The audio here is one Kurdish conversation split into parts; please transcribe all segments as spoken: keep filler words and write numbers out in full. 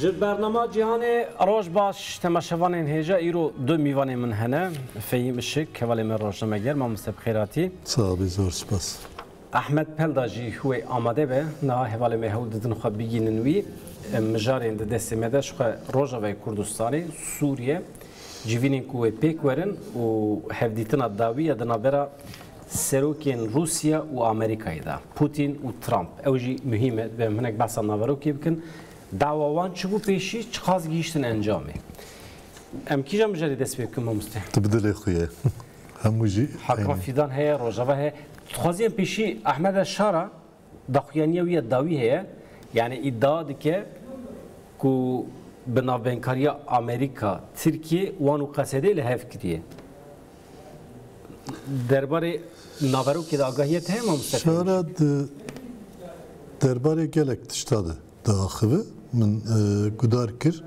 Ji bernama Cîhanê roj baş, temaşevanên hêja, îro du mîvanên min hene. Fehîm Işik, hevalê me rojnameger, mamoste bi xêr hatî. Sağ ol, zor spas. Ehmed Pelda jî wê amade be, niha hevalê me hewl didin xwe bigînin wî. Em mijarên di destê me de ji xwe Rojavayê Kurdistanê, Sûriye, civînên ku wê pêk werin û hevdîtina dawî ya di navbera serokên Rûsya û Amerîkayê de, Putin û Trump. Ew jî muhîm e, divê em hinek behsa naverokê bikin. Dawa wan çi bû pêşî, çiqas gihîştin encamê? Em kîjan mijarê dest pê bikin, mamoste? Tu bi dilê xwe ye. Hemû jî Hakima Fîdan heye, Rojava heye. Dixwazî em pêşî Ehmeda Şara daxuyaniya wî ya dawî heye. Yani îdia dike ku bi navbenkariya Amerîka, Tirkiye wan û Qesedê li hev kiriye. Derbarê naverokê de agahiyet heye, mamoste Fehîm? Şara di derbarê gelek tişta de diaxive. Min, e, gudar kir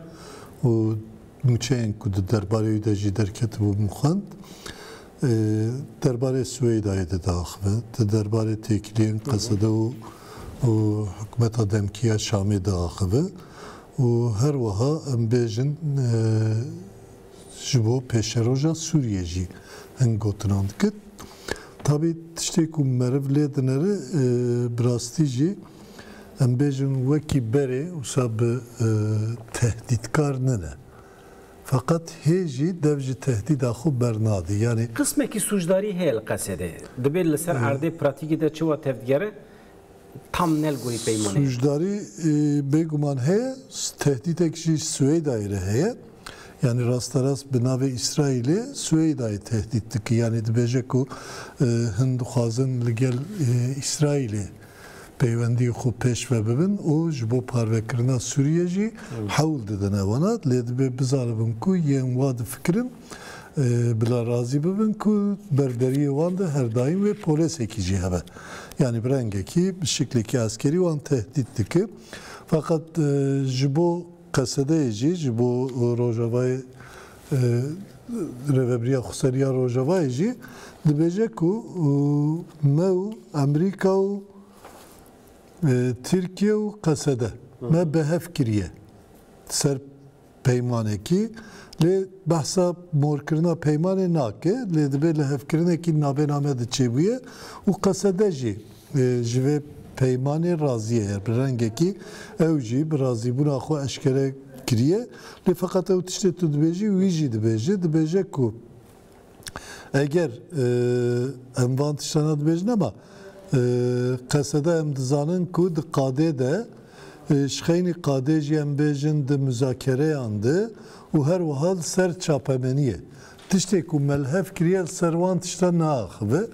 û nûçeyên ku di derbarê wî de jî derketibû min xwend. E, derbarê Swêdayê de diaxive, di derbarê têkiliyên Qesede û, û hikûmeta demkî ya Şamê diaxive û her wiha em bêjin, e, ji bo pêşeroja Sûriyê jî hin gotinan dike. Tabî tiştê ku meriv lê dinere, e, bi rastî jî em bêjin wekî berê wisa bi, e, tehdîtkar nine. Feqet hê jî dev ji tehdîda xwe bernadî. Yanî Qismekî sûcdarî heye li Qesedê. Dibê li ser Hı. erdê pratîkê de çi wa tevdigere, tam ne li gorî peymanê. Sûcdarî, e, bêguman heye, tehdîtek jî Swêdayê re heye. Yani rasterast bi navê Îsraîlê Swêdayê tehdît dike. Yani dibêje ku, e, hin dixwazin li gel, e, Îsraîlê peywendiyê xwe pêş ve bibin û ji bo parvekirina Sûriyê jî Hı. hewl didine wana. Lê dibê bizanibin ku yên wa difikirin, e, bila razî bibin ku berberiyê wan de her daîm wê polesekî jî hebe. Yani bi rengekî, bi şiklekî eskerî wan tehdît dike. Feqet, e, ji bo Qesedeyê jî, ji bo Rojavayê, e, Rêvebiriya Xweseriya Rojavayê jî dibêje ku, e, me û Amerîka û, e, Tirkiye û Qesede me bi hev kiriye ser peymanekî, lê behsa morkirina peymanê nake, lê dibê lihevkirinekî navbêna me de çêbûye û Qesede jî, e, ji vê peymanê razî ye. Bi rengekî ew jî bi razîbûna xwe eşkere kiriye. Lê feqet ew tiştê tu dibêjî, wî jî dibêje. Dibêje ku eger, e, em van tiştana dibêjin, ama, e, Qesede em dizanin ku di qadê de, e, ji xeynî qadê jî em bêjin di muzakereyan de û her wiha li ser çapemeniyê. Tiştê ku me li hev kiriye li ser wan tişta naaxive.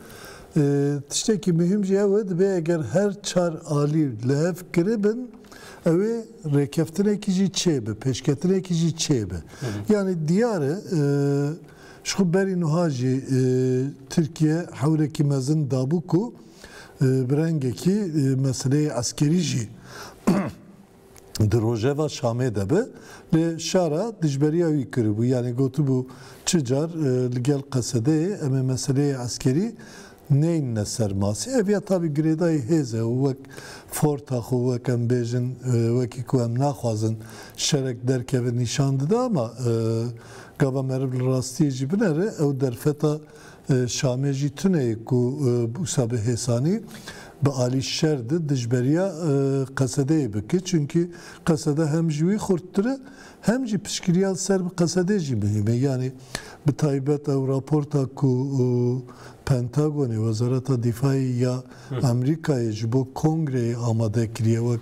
E, tiştekî muhîm jî ew e, dibê eger her çar alî li hev kiribin, ew ê rêkeftinekî jî çêbe, pêşketinekî jî çêbe. Hı hı. Yani diyar e, e, ji xwe berî nuha jî, e, Tirkiye hewlekî mezin dabû ku, e, bi rengekî, e, meseleyê eskerî jî di rojeva Şamê de be, lê Şara dijberiya wî kiribû. Yani gotibû, çi car, e, li gel Qesedeyê em ê meseleyê eskerî neyne ser masê. Ev ya tabî girêdayî hêz e û wek forta xwe, wek em bêjin, e, wekî ku em naxwazin şerek derkeve nîşan dide, ama, e, gava meriv li rastiyê jî binere, ew derfeta, e, Şamê jî tune ye ku, e, wisa bi hêsanî bi alî şer de dijberiya, e, Qesedeyê bike. Çunkî Qesede hem ji wî xurttir e, hem jî piştgiriya ser bi Qesedê jî muhîm e. Yani bi taybet ew raporta ku, e, Pentagonê, Wezareta Dîfaî ya Hı. Amerîkayê ji bo kongreyê amade kiriye, wek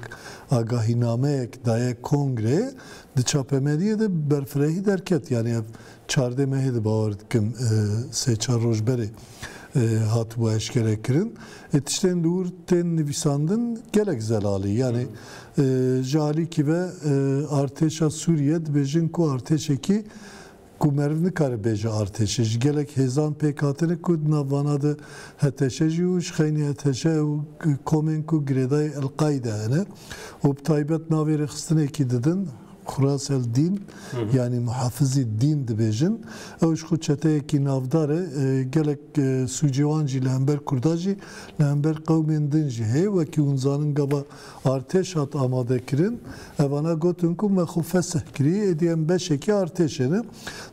agahînameyek daye kongreyê, di çapemeniyê de berfirehî derket. Yani ev çardeh mehê de bawer dikim, e, sê çar roj berê, e, hatibû eşkere kirin. E, tiştên li wir tên nivîsandin gelek zelalî. Yani, e, ji alîkî ve, e, artêşa Sûriye dibêjin ku artêşekî ku meriv nikare bêje artêşe. Ji gelek hêzan pêk hatine ku di nav vana de H T Ş jî û ji xeynî H T Ş û komên ku girêdayî El-Qaîde hene û bi taybet navê rêxistinekî didin, Xuras el Dîn, yanî muhafizî dîn dibêjin. Ew ji xwe çeteyekî navdar e. E, gelek, e, sûcê wan jî li hember Kurda jî, li hember qewmên din jî heye. Wekî hûn zanin gava artêş hat amade kirin. Evana gotin ku me xwe fesih kirî, êdî em beşekî artêşê ne.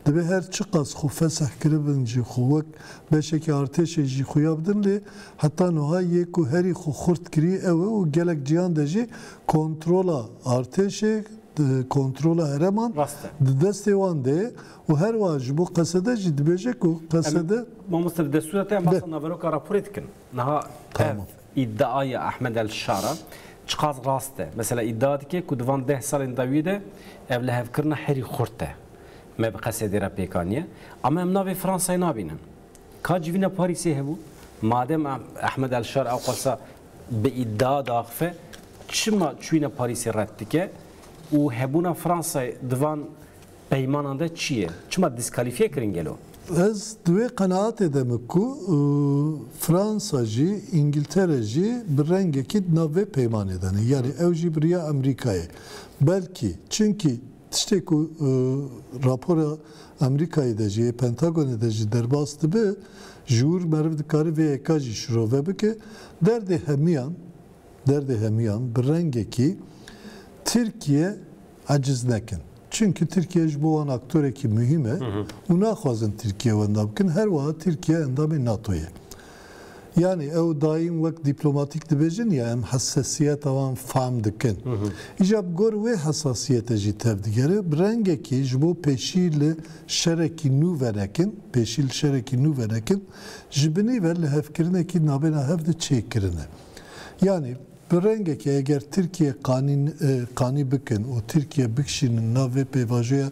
Dibê her çiqas xwe fesih kiribin jî, xwe wek beşekî artêşê jî xuya bidin, lê heta niha yê ku herî xwe xurt kirî ew e û gelek ciyan de jî kontrola artêşê, e, kontrola hereman Rast e. di destê wan de ye û her wiha ji bo Qesede jî dibêje ku Qesede Mamoste, bi destûra te em Be- behsa naveroka raporê dikin. Niha Tamam. ev îdiaya Ahmed El Şara çiqas rast e? Mesela îdia dike ku di van deh salên dawî de ev lihevkirina herî xurt e. Me bi Qesedê re pêk aniye. Ama em navê Fransayê nabînin. Ka civîna Parîsê hebû? Madem Ahmed El Şar ew qasa bi îdia diaxife, çima çûyîna Parîsê red dike û hebûna Fransayê di van peymanan de çi ye? Çima dîskalîfiye kirin gelo? Ez di wê qenaatê de me ku, û, Fransa jî, Îngiltere jî bi rengekî di nav vê peymanê de ne. Yanî ew jî bi riya Amerîkayê. Belkî, çimkî tiştê ku, e, rapora Amerîkayê de jî, yê Pentagonê de jî derbas dibe, ji wir meriv dikare vê yeka jî şirove bike. Derdê hemiyan, derdê hemiyan bi rengekî Tirkiye eciz nekin. Çimkî Tirkiye ji bo wan aktorekî muhîm e Hı hı. û naxwazin Tirkiye wenda bikin. Her wiha Tirkiye endamê NATO ye. Yanî ew daîm wek dîplomatîk dibêjin ya em hesasiyeta wan fam dikin. Hı hı. Îja bi gor wê hesasiyete jî tevdigere, bi rengekî ji bo pêşî li şerekî nû venekin, pêşî li şerekî nû venekin, ji binî ve lihevkirinekî nabêna hev de çêkirine. Yanî bi rengekî eger Tirkiye qanîn-, e, qanî bikin û Tirkiye bikişînin nav vê pêvajoya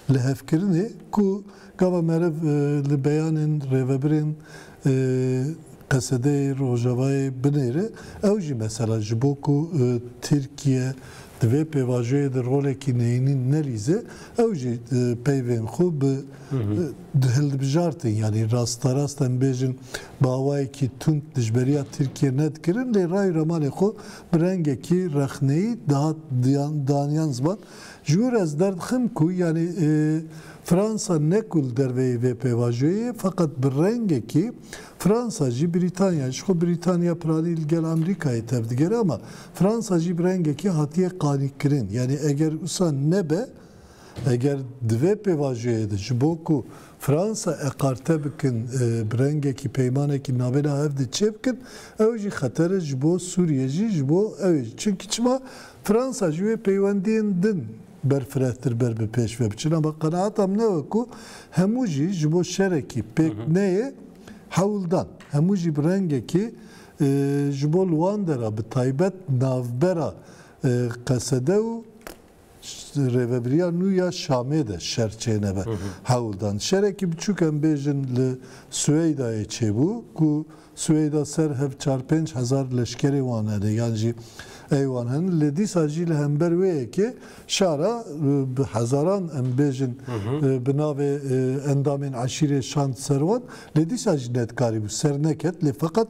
lihevkirinê ku gava meriv, e, li beyanên rêvebirên, e, Qesedeyê, Rojavayê binêre, ew jî mesela ji bo ku, e, Tirkiye di vê pêvajoyê de rolekî neyînî nelîze, ew jî, e, peyvên xwe bi, Hı hı. e, di hilbijartin, yanî rasterast em bêjin bi awayekî tund dijberiya Tirkiye nedikirin, lê ray ramanê xwe bi rengekî rexneyî dihat diyan-, daniyan ziman. Ji wir ez derdixim ku, yanî, e, Fransa ne ku li derveyî vê pêvajoyê ye, feqet bi rengekî Fransa jî Brîtanya, ji xwe Brîtanya piranî li gel Amerîkayê tevdigere, ama Fransa jî bi rengekî hatiye qanîkirin. Yanî eger wisa nebe, eger di vê pêvajoyê de ji bo ku Fransa eqarte bikin, e, bi rengekî peymanekî navêna hev de çêbikin, ew jî xeter e ji bo Sûriye jî, ji bo ew ê. Çimkî çima Fransa ji wê peywendiyên din berfirehtir ber bi pêş ve biçin. Ama qenaeta min ew e ku hemû jî ji bo şerekî pêk Hı hı. neyê hewl dan. Hemû jî bi rengekî, e, ji bo li wan dera, bi taybet navbera, e, Qesede û rêvebiriya nû ya Şamê de şer çênebe Hı hı. hewl dan. Şerekî biçûk em bêjin li Swêydayê çêbû ku Swêda ser hev çar pênc hezar leşkerê wan hene, yan jî ey wan hene. Lê dîsa jî li hember wê yekê şara, e, bi hezaran em bêjin, Hı hı. e, bi navê, e, endamên eşîrê şand ser wan. Lê dîsa jî nedikarîbû ser neket. Lê feqet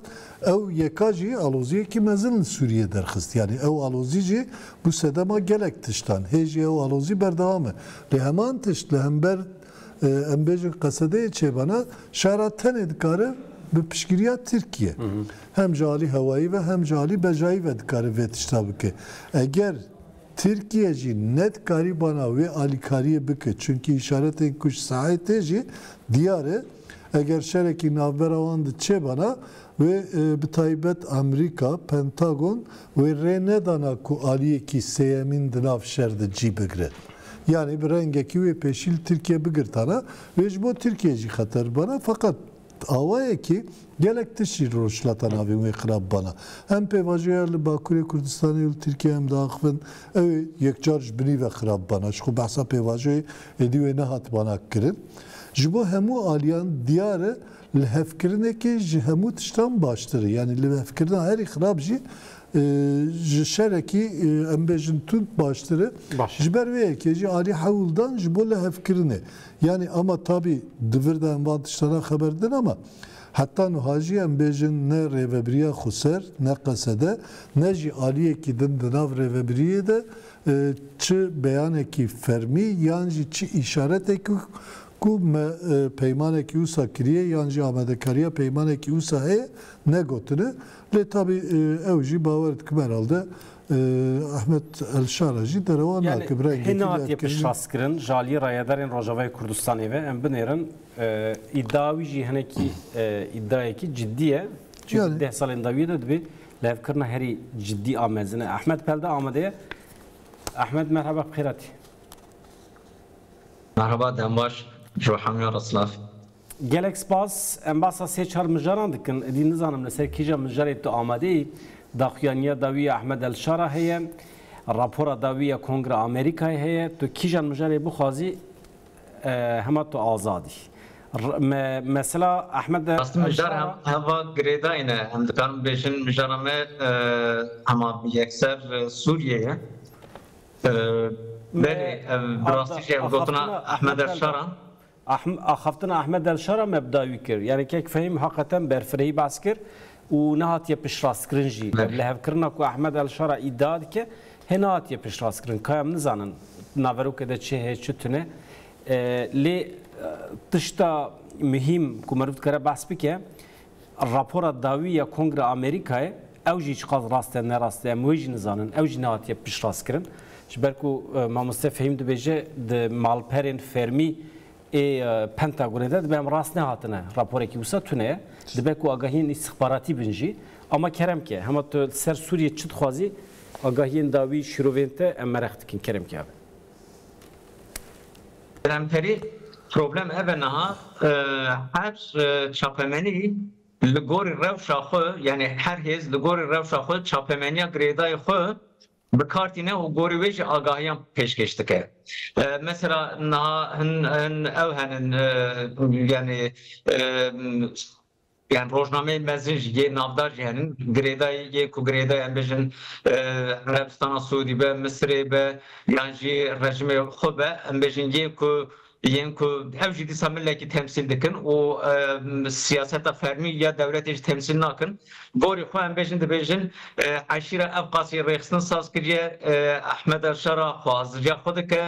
ew yeka jî aloziyekî mezin li Sûriyê derxist. Yanî ew alozî jî bû sedema gelek tiştan. Hê jî ew alozî berdewam e. Lê heman tişt li hember e, em bêjin Qesedeyê çêbana, şara tenê dikare bi piştgiriya Tirkiye. Hı hı. Hem ji alî hewayî ve hem ji alî bejayî ve dikare vê tişta bike. Eger Tirkiye jî nedikarî bana wê alîkariyê bike, çimkî îşaretên ku ji sahê tê jî diyar e, eger şerekî navbera wan de çêbana, wê, e, bi taybet Amerîka, Pentagon, wê rê nedana ku aliyekî sêyemîn di nav şer de cî bigire. Yanî bi rengekî wê pêşî li Tirkiye bigirtana, wê ji bo Tirkiye jî xeter bana. Feqet awayekî gelek tişt jî li Rojhilata Navîn wê xirab bana. Hem pêvajoya li Bakurê Kurdistanê û li Tirkiye em diaxivin, ew ê yekcar ji binî ve xirab bana. Ji xwe behsa pêvajoyê êdî wê nehatibana kirin. Ji bo hemû aliyan diyar e, lihevkirinekê ji hemû tiştan baştir e. Yanî lihevkirina herî xirab jî, e, ji şerekî, e, em bêjin tund baştir e. Baş. Ji ber wê yekê jî alî hewldan ji bo lihevkirinê. Yanî ama tabî di vir de em van tiştana xeber din, ama heta nuha jî em bêjin ne rêvebiriya xweser, ne Qesede, ne jî aliyekî din di nav rêvebiriyê de e, çi beyanekî fermî yan jî çi îşaretekî ku me, e, peymanekî wisa kiriye yan jî amadekariya peymanekî wisa heye negotine. Lê tabî, e, ew jî bawer dikim herhalde, e, Ahmet El Şara jî derewa Yani nake. Bi rengekî hê nehatiye derkirine. Piştrastkirin ji aliyê rayedarên Rojavayê Kurdistanê ve em binêrin, e, îdia wî jî hinekî, e, îdiayekî cidî ye. Çünkü Yani. Deh salên dawiyê de dibê lihevkirina herî cidî a mezin e. Ahmet Pelde amade ye. Ahmet, merhaba, bi xêr hatî. Merhaba, dem baş, ji we hemiyan re silav. Gelek spas. Em basa sê çar mijaran dikin. Êdî nizanim li ser kîjan mijarê tu amade yî. Daxuyaniya dawî ya Ahmed El Şara heye. Rapora dawî ya Kongra Amerîkayê heye. Tu kîjan mijarê bixwazî, e, hema tu azad î. R-, me-, mesela Ahmed El Şara. Rastî mijar hem, heva girêdayî ne. Em dikarin bêjin mijara me, e, hema yekser, e, Sûriye ye. Ee, Me belê, ev bi rastî jî ev gotina axaftina Ahmed Ahmed El El Şara. Ahm-, axaftina Ahmed El Şara me bi dawî kir. Yani kek fehîm heqeten berfirehî behs kir û nehatiye piştrastkirin jî. Belê. Ev lihevkirina ku Ahmed El Şara îdia dike, hê nehatiye piştrastkirin. Ka em nizanin naverokê de çi heye, çi tune. Ee, lê, e, tişta muhîm ku meriv dikare behs bike, rapora dawî ya Kongra Amerîkayê, ew jî çiqas rast e, ne rast e, em wê jî nizanin, ew jî nehatiye piştrastkirin. Ji ber ku, e, mamoste Fehîm dibêje, di malperên fermî ê, e, Pentagonê de dibe em rast nehatine, raporekî wisa tune ye. Dibe ku agahiyên îstixbaratî bin jî. Ama kerem ke, hema tu li ser Sûriyê çi dixwazî, agahiyên dawî şîrovên te em mereq dikin, kerem ke abi. Keremperî, problem ev e niha, e, her, e, çapemenî li gorî rewşa xwe, yani her hêz li gorî rewşa xwe çapemeniya girêdayî xwe bi kar tîne û gorî wê jî agahiyan pêşkêş dike. E, mesela niha hin, hin ew henin, e, yani, e, yani rojnameyê mezin jî yê navdar jî henin. Girêdayî yê ku girêdayî em bêjin, e, Erebistana Sûdî be, Misirê be, yan jî rejimê xwe be, em bêjin yê ku yên ku ew jî dîsa milekî temsîl dikin û, e, siyaseta fermî ya dewletê jî temsîl nakin. Gorî xwe em bêjin dibêjin, e, eşîra ev qasî rêxistin saz kiriye, e, Ahmed El Şara xwaziriya xwe dike,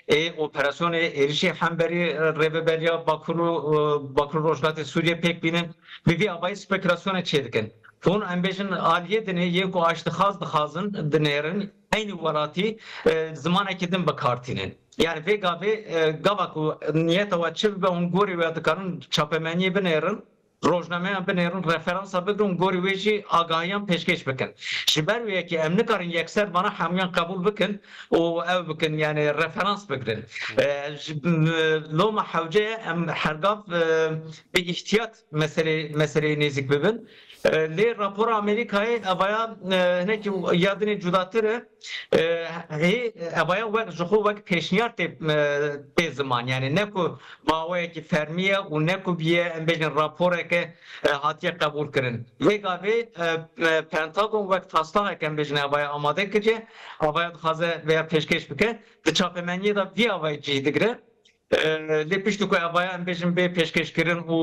ê operasyonê êrişê hemberî, e, rêveberiya Bakur û, e, Bakur Rojhilatê Sûriye pêk bînin. Bi vî avayî spekulasyonê çêdikin. Hûn em bêjin aliyê dinê yên ku aştixaz dixwazin dinêrin, eynî welatî, e, zimanekî din bi kar tînin. Yani vê gavê, e, gava ku niyeta we çi bibe, hûn gorî we dikarin çapemeniyê binêrin, rojnameyan binêrin, referansa bigrin, gorî wê jî agahiyan pêşkêş bikin. Ji ber wê yekê em nikarin yekser vana hemûyan qebûl bikin û ew bikin, yani referans bigrin. E, ji, m-, loma hewce ye, em hergav, e, bi îhtiyat meselê, meseleyê nêzîk bibin. E, lê rapora Amerîkayê evaya, e, hinekî ya dinê cudatir e. E, hê evaya wek ji xwe wek pêşniyar tê, e, tê ziman. Yani ne ku bi awayekî fermî ye û ne ku biye, em bêjin, raporeke, e, hatiye qebûl kirin. Vê gavê, e, e, Pentagon wek taslahek, em bêjin, evaya amade kiriye. Evaya dixwaze veya pêşkêş bike. Di çapemeniyê de vî avayî cih digire. E, lê piştî ku evaya, em bêjin, bê pêşkêşkirin û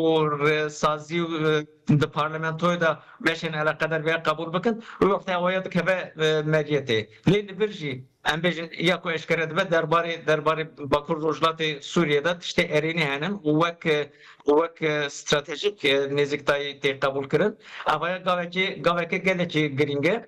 re-, sazî, e, di parlamentoyê de beşên eleqeder vê qebûl bikin, wê wextê evaya dikeve, e, meriyetê. Lê li vir jî, em bêjin, ya ku eşkere dibe derbarê, derbarê Bakur Rojhilatê Sûriyê de tiştê erênî henin û wek, e, wek, e, stratejîk, e, nêzîktayî tê qebûl kirin. Evaya gavekê, gaveke gelekî girîng e.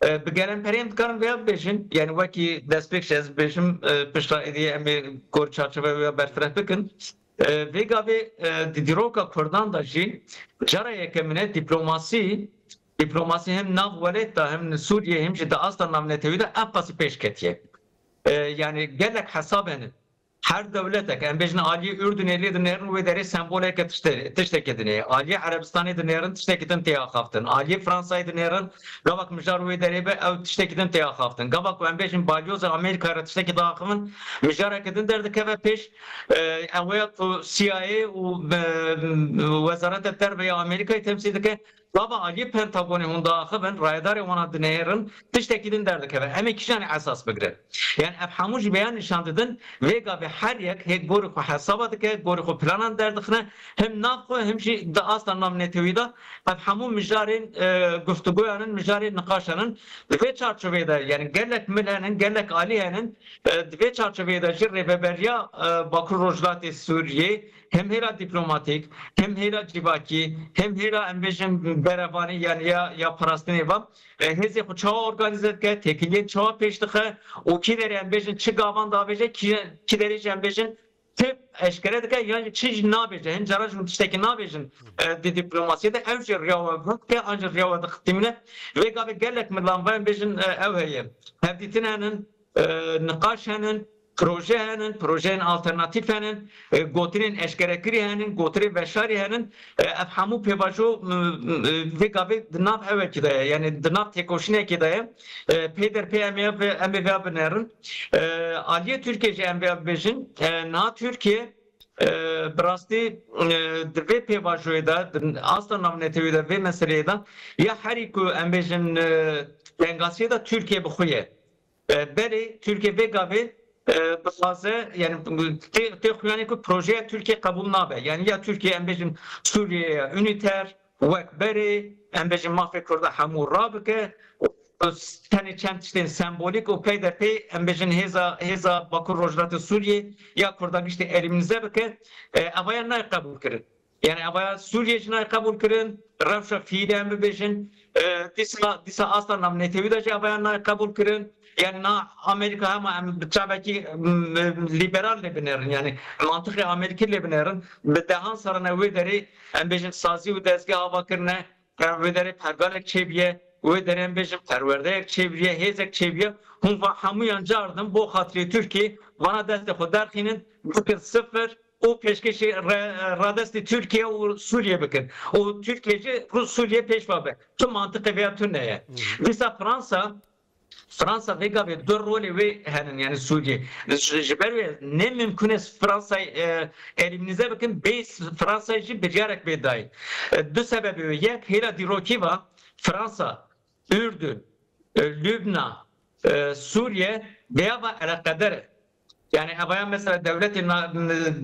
E, bi gelemperê em dikarin vêya bibêjin, yani wekî destpêk jî ez bibêjim, e, pişta êdî em ê gor çarçoveya wê ya berfireh bikin. E, vê gavê, e, di dîroka Kurdan de jî cara yekemîn e dîplomasî, dîplomasî hem nav welêt de hem li Sûriyê hem jî di asta navnetewî de ev qasî pêş ketiye. E, yani gelek hesab hene. Her dewletek, em bêjin aliyê Urdunê lê dinêrin wê derê semboleke tişte-, tiştekê dinê. Aliyê Erebistanê dinêrin tiştekî din tê axaftin. Aliyê Fransayê dinêrin gavak mijar wê derê be ew tiştekî din tê axaftin. Gavak ku em bêjin balyoza Amerîkayê re tiştekî diaxivin, mijareke din derdikeve pêş. E, ew ya ku C I A û, e, Wezareta Derve ya Amerîkayê temsîl dike. Gava aliyê Pentagonê hûn diaxivin, rayedarê wana dinêrin, tiştekî din derdikeve. Em ê kîjanê esas bigirin? Yani ev hemû jî vêya nîşan didin, vê gavê her yek hê gorî xwe hesaba dike, gorî xwe planan derdixine, him nav xwe, him jî di asta navnetewî de ev hemû mijarên, e, guftûgoyan in, mijarên niqaşan in. Di vê çarçoveyê de, yani gelek mil henin, gelek alî henin, e, di vê çarçoveyê de jî rêveberiya, e, Bakur Rojhilatê Sûriyê, hem hêla dîplomatîk, hem hêla civakî, hem hêla, em bêjin, berevanî, yani ya, ya parastinê ve, e, hêzê xwe çawa organîze dike, têkiliyên çawa pêş dixe û kî derê, em bêjin, çi gavan davêje, kî, kî derê jî, em bêjin, tê eşkere dike, yan jî çi jî nabêje. Hin caran jî hûn tiştekî nabêjin, e, di dîplomasiyê de, ew jî riya we guh dike, an jî riya we dixitîmîne. Vê gavê gelek milan ve, em bêjin, e, ew heye. Hevdîtin henin, e, niqaş henin, proje henin, projeyên alternatîf henin, e, gotinên eşkerekirî henin, gotinên veşarî henin. E, ev hemû pêvajo, m, m, e, vê gavê di nav ewekî de ye, yani di nav têkoşînekê de ye. E, peyderpey em ê vê, em ê vê binêrin. E, aliyê Tirkiyê jî em vê bibêjin. E, niha Tirkiye, e, bi rastî, e, di vê pêvajoyê de, di asta navnetewî de, vê meseleyê de, ya herî ku em bêjin, e, tengasiyê de Tirkiye bi xwe ye. E, belê Tirkiye vê gavê, e, bixwaze, yani tê, tê xuyanê ku projeya Tirkiye qebûl nabe. Yani ya Tirkiye, em bêjin, Sûriyeya unîter, wek berê, em bêjin, mafê Kurda hemû rabike, û tenê çend tiştên sembolîk û peyderpey, em bêjin, hêza, hêza Bakur Rojhilatê Sûriyê ya Kurda giştî elîmînize bike, e, evaya nayê qebûl kirin. Yani evaya Sûriye jî nayê qebûl kirin, rewşa fiîlê em bibêjin, e, dîsa, dîsa asta navnetewî de jî evaya nayê qebûl kirin. Yani na Amerîka hema em bi çavekî, m, liberal lê binêrin, yani mantiqê Amerîkî lê binêrin, bi dehan saran e wê derê, em bêjin, sazî û dezgeh ava kirine, e, wê derê pergalek çêbiye, wê derê, em bêjin, perwerdeyek çêbiye, hêzek çêbiye. Hûn va hemûyan cardin bo xatirê Tirkiyê, vana destê xwe derxînin, bikin sifir û pêşkêşî re-, radestê Tirkiye û Sûriye bikin. Û Tirkiye jî ku Sûriye pêş ve be. Tu mantiqê vêya tune ye. Dîsa Fransa, Fransa vê gavê du rolê wê henin, yani Sûriye. Ji, ji ber wê ne mimkun e Fransayê, e, elîmînize bikin, bê Fransayê jî biryarek bê dayîn. E, du sebebê wê. Yek, hêla dîrokî va Fransa, Ürdün, e, Lübnan, e, Sûriye vêya va eleqeder e. Yani evaya mesela dewletê na-,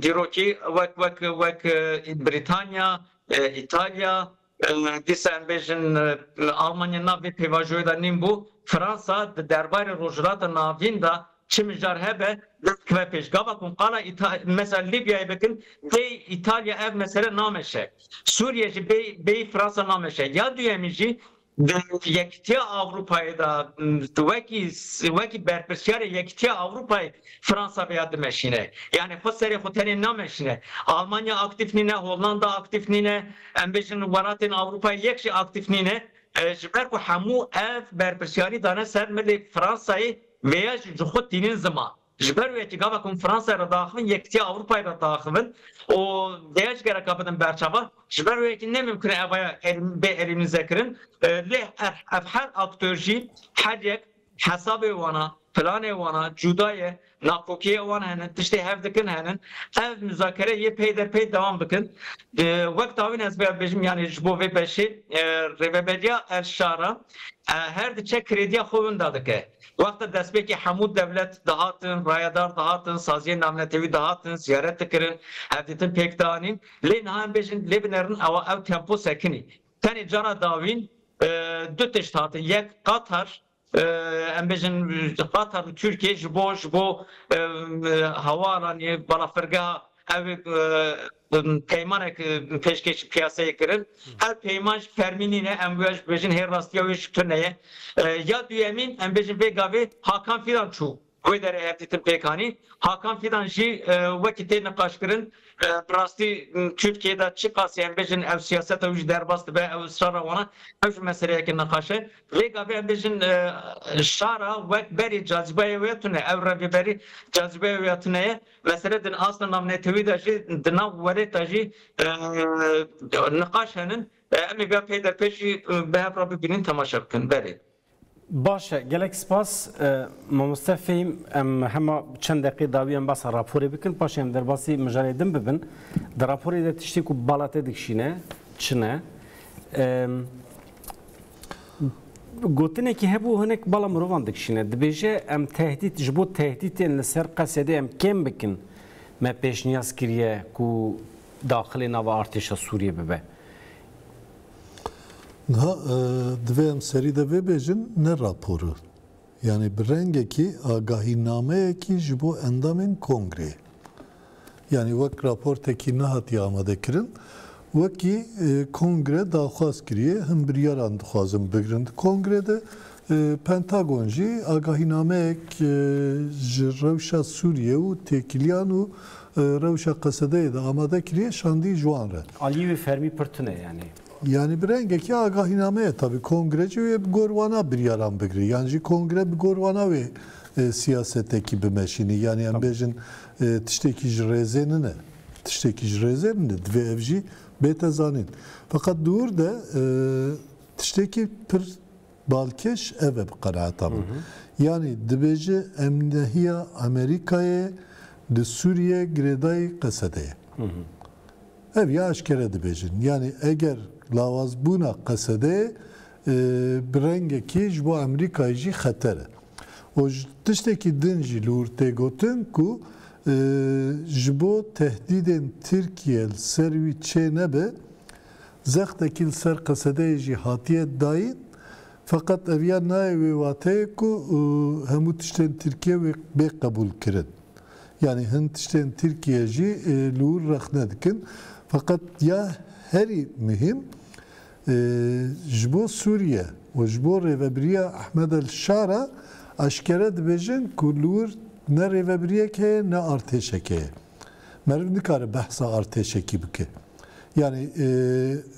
dîrokî wek, wek, wek, e, Brîtanya, e, Îtalya, e, dîsa em bêjin, e, Almanya nav vê pêvajoyê de nîn bû. Fransa di derbarê Rojhilata Navîn de çi mijar hebe, dest dikive pêş. Gava ku qala Îta-, mesela Lîbyayê bikin, bê Îtalya ev mesele nameşe. Sûriye jî bê, bê Fransa nameşe. Ya duyemî jî, di Yekîtiya Ewropayê de, m, wekî, wekî berpirsiyarê Yekîtiya Ewropayê Fransa vêya dimeşîne. Yani xwe serê xwe tenê nameşîne. Almanya aktîf nîne, Hollanda aktîf nîne, em bêjin welatên Ewropayê yek jî aktîf nîne. E, ji ber ku hemû ev berpirsiyarî dane ser milê Fransayê, vêya jî ji xwe tînin ziman. Ji ber wê yekî gava ku Fransayê re diaxivin, Yekîtiya Ewropayê re diaxivin û vêya jî gereka bidin berçava. Ji ber wê yekî ne mimkun e evaya elîm-, bê elîmîze kirin. E, lê ev, ev her aktor jî, her yek hesabê wana, planê wana cuda ye, nakokiyê wan henin, tiştê hev dikin henin. Ev muzakere yê peyderpey dewam bikin. E, wek dawîn ez vê bêjim, yani ji bo vê beşê, e, rêveberiya El Şara, e, her diçe krediya xwe winda dike. Wexta destpêkê hemû dewlet dihatin, rayedar dihatin, saziyên navnetewî dihatin, ziyaret dikirin, hevdîtin pêk dianîn. Lê niha em bêjin, lê binêrin ewa ew tempo sekinî. Tenê cara dawîn, e, du tişt hatin. Yek Qatar, e, em bêjin Qatar û Tirkiye ji bo, ji bo, e, e, hewalanê balafirgeha ew, e, peymanek, e, pêşkêş piyasayê kirin. Ev peyman jî fermî nîne, em wê ji bêjin hê rastiya wê jî tune ye. E, ya duyemîn, em bêjin vê gavê Hakan Fidan çû. Wê derê hevdîtin pêk anî. Hakan Fidan jî, e, wekî tê niqaşkirin, e, bi rastî, m, Tirkiyê de çiqasî em bêjin ew siyaseta wî jî derbas dibe, ew israra wana, ew jî meseleyeke niqaş e. Vê gavê em bêjin, e, şara wek berî cazîbeyê wê tune, ew rêveberî cazîbeyê wê tune ye. Mesele din asta navnetewî de jî, di nav welêt de jî, e, niqaş henin. E, em ê vê peyderpey jî, e, bi hev re bibînin, temaşe bikin. Belê. Baş e, gelek spas. E, Mamoste Fehîm, em hema çend deqê dawî em basa raporê bikin, paşê em derbasî mijarê din bibin. Di raporê de tiştê ku bala te dikişîne, çi ne? Em, gotinekî hebû hinek bala mirovan dikişîne. Dibêje, em tehdît, ji bo tehdîtên li ser Qesedê em kêm bikin, me pêşniyaz kiriye ku daxilê nava artêşa Sûriyê bibe. Niha, e, divê em serî de vê bêjin, ne rapor e. Yanî bi rengekî agahînameyekî ji bo endamên kongreyê. Yanî wek raportekî nehatiye amadekirin, wekî, e, kongre daxwaz kiriye, hin biryaran dixwazin bigirin. Di kongre de, e, Pentagon jî agahînameyek, e, ji rewşa Sûriye û têkiliyan û, e, rewşa Qesedeyê de amade kiriye, şandî ji wan re. Aliyê wê fermî pir tune yanî. Yanî bi rengekî agahîname ye tabî. Kongre jî wê bi gor wana biryaran bigire. Yan jî kongre bi gor wana wê, e, siyasetekî bimeşînî. Yanî em Tamam. bêjin, e, tiştekî ji rêzê nine. Tiştekî ji rêzê nine. Divê ev jî bête zanîn. Feqet di wir de, e, tiştekî pir balkêş ev e bi qenaeta min. Hı hı. Yanî dibêje emnihiya Amerîkayê di Sûriye girêdayî Qesedê ye. Hı hı. Ev ya eşkere dibêjin. Yanî eger lawazbûna Qesedê, e, bi rengekî ji bo Amerîkayê jî xeter e. Û ji tiştekî din jî li wir tê gotin ku, e, ji bo tehdîdên Tirkiye li ser wî çê nebe, zextekî li ser Qesedeyê jî hatiye dayîn. Feqet ev ya nayê wê wateyê ku, e, hemû tiştên Tirkiye wê bê qebûl kirin. Yanî hin tiştên Tirkiye jî, e, li wir rexne dikin. Feqet ya herî muhîm, e, ji bo Sûriye û ji bo rêvebiriya Ehmed El Şara eşkere dibêjin ku li wir ne rêvebiriyek heye ne artêşek heye. Meriv nikare behsa artêşekî bike. Yanî, e,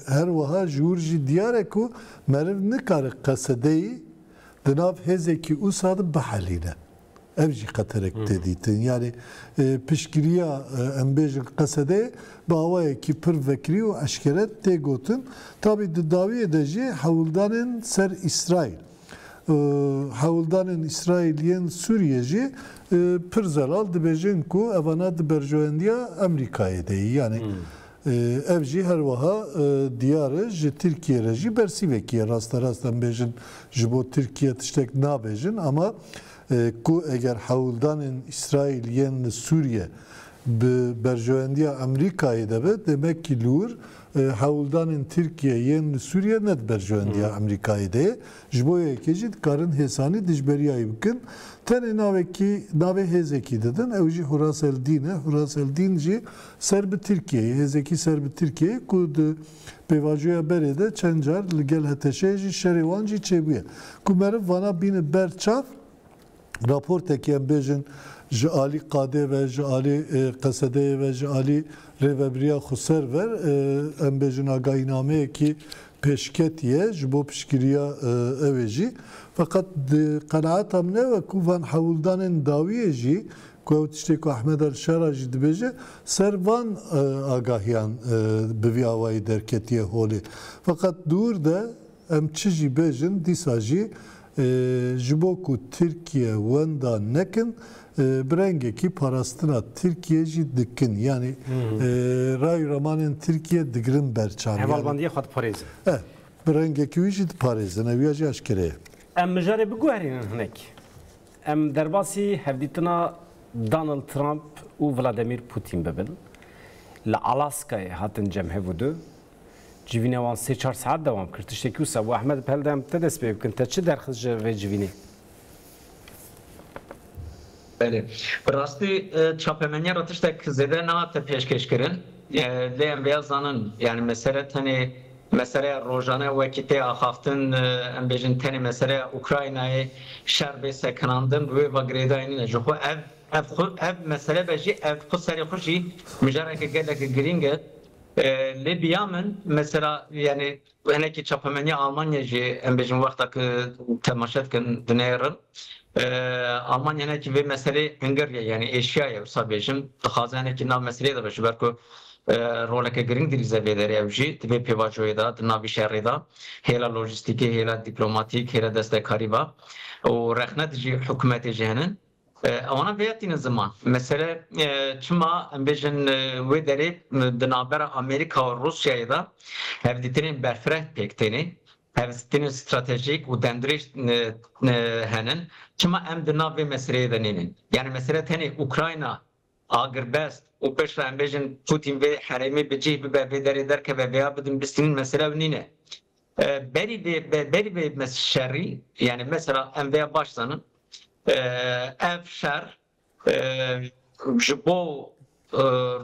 her wiha ji wir jî diyar e ku meriv nikare Qesedeyî di nav hêzekî usa de bihelîne. Ev jî xeterek Hı hı. tê dîtin. Yanî, e, piştgiriya, e, em bêjin Qesedê bi awayekî pir vekirî û eşkere tê gotin. Tabî di dawiyê de jî hewldanên ser Îsraîl. E, hewldanên Îsraîl yên Sûriye jî, e, pir zelal dibêjin ku evana di berjewendiya Amerîkayê de ye. Yanî, Hmm. e, ev jî her wiha, e, diyar e, ji Tirkiye re jî bersîvekî ye. Rasterast em bêjin ji bo Tirkiye tiştek nabêjin ama, e, ku eger hewldanên Îsraîl yên li Sûriye bi berjewendiya Amerîkayê de be, demek ki li wir, e, hewldanên Tirkiye yên li Sûriye ne di berjewendiya Hı. Amerîkayê de ye. Ji bo yekê jî dikarin hêsanî dijberiyayî bikin. Tenê navekî, navê hêzekî didin, ew jî Huras el Dîn e. Huras el Dîn jî ser bi Tirkiyeyê, hêzekî ser bi Tirkiyeyê ku di pêvajoya berê de çend car li gel H T Ş'ê jî şerê wan jî çêbûye. Ku meriv vana bîne ber çav, raportekî em bêjin ji alî qadê ve, ji alî, e, Qesedeyê ve, ji alî rêvebiriya xweser ver, e, em bêjin agahînameyekî pêşketiye ji bo piştgiriya, e, ew ê jî. Feqet di qenaeta min ew e ku van hewldanên dawiyê jî, ku ew tiştê ku Ehmed El Şara jî dibêje, ser van, e, agahiyan, e, bi vî awayî derketiye holê. Feqet di wir de em çi jî bêjin, dîsa jî, e, ji bo ku Tirkiye wenda nekin, e, bi rengekî parastina Tirkiye jî dikin. Yanî, Hı hı. e, ray û remanên Tirkiye digirin ber çav. Yanî Hevalbandiyê xwe diparêzin. Eh, bi rengekî wî jî diparêzin. Ew ya jî eşkere ye. Em mijarê biguherînin hinek. Em derbasî hevdîtina Donald Trump û Vladimir Putin bibin. Li Alaskayê hatin cem hev û du. Civîna wan sê çar saet dewam kir. Tiştekî wisa bû. Ehmed, bi helde em te dest pê bikin. Te çi derxist ji vê civînê? Belê. Bi rastî, e, çapemeniya re tiştek zêde nehate pêşkêşkirin. E, lê em vêya zanin, yani mesele tenê meseleya rojane wekî tê axaftin, e, em bêjin tenê meseleya Ukraynayê şer bê sekinandin, bi wê ve girêdayî nîne. Ji xwe ev, ev xwe, ev mesele be jî, ev xwe serê xwe jî mijareke geleke girîng e. E, lê biya min, mesela, yani, hinekî çapemeniya Almanya jî, em bêjin, wexta ku temaşe dikin, dinêrin. E, Almanya hinekî vê meselê hingiriye, yani êşiyaye, wisa bêjim, dixwaze hinekî nav meselê de be, ji ber ku, e, roleke girîng dilîze vê derê ew jî, di vê pêvajoyê de, di nav vî şerê de, hêla lojîstîkê, hêla dîplomatîk, hêla destekarî be. Û rexne dijî hikûmetê jî hene. E, ewana vêya tînin ziman. Mesele, e, çima em bêjin, e, wê derê, e, di navbera Amerîka û Rûsyayê de hevdîtinên berfireh pêk têne, hevdîtinên stratejîk û demdirêj, e, e, henin. Çima em di nav vê meseleyê de nînin? Yani mesele tenê Ukrayna agirbest û piştre em bêjin Putin vê herêmê bi cih bibe, vê derê derkeve, vêya bidin bistînin, mesele ew nîne. E, berî vê, be-, berî vê mes-, şerî, yani mesela em vêya baş zanin, e, ev şer, e, ji bo, e,